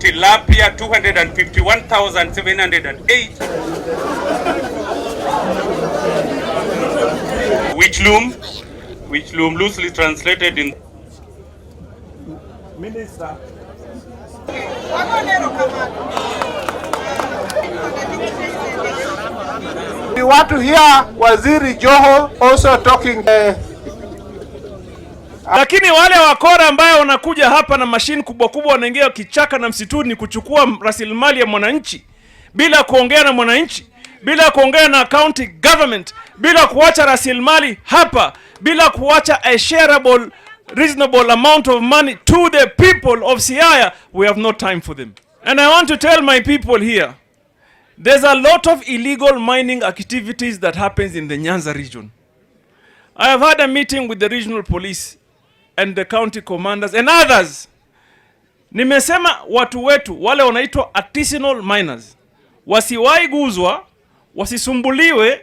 Tilapia 251,708. Wichlum, Wichlum loosely translated in Minister. We want to hear Waziri Joho also talking. Lakini wale wakora ambayo wanakuja hapa na mashine kubwa kubwa wanaingia kichaka na msituni kuchukua rasilimali ya mwananchi bila kuongea na mwananchi, bila kuongea na county government, bila kuacha rasilimali hapa, bila kuacha a shareable reasonable amount of money to the people of Siaya, we have no time for them. And I want to tell my people here, there's a lot of illegal mining activities that happens in the Nyanza region. I have had a meeting with the regional police and the county commanders and others. Nimesema watu wetu wale wanaitwa artisanal miners wasiwahi guzwa, wasisumbuliwe.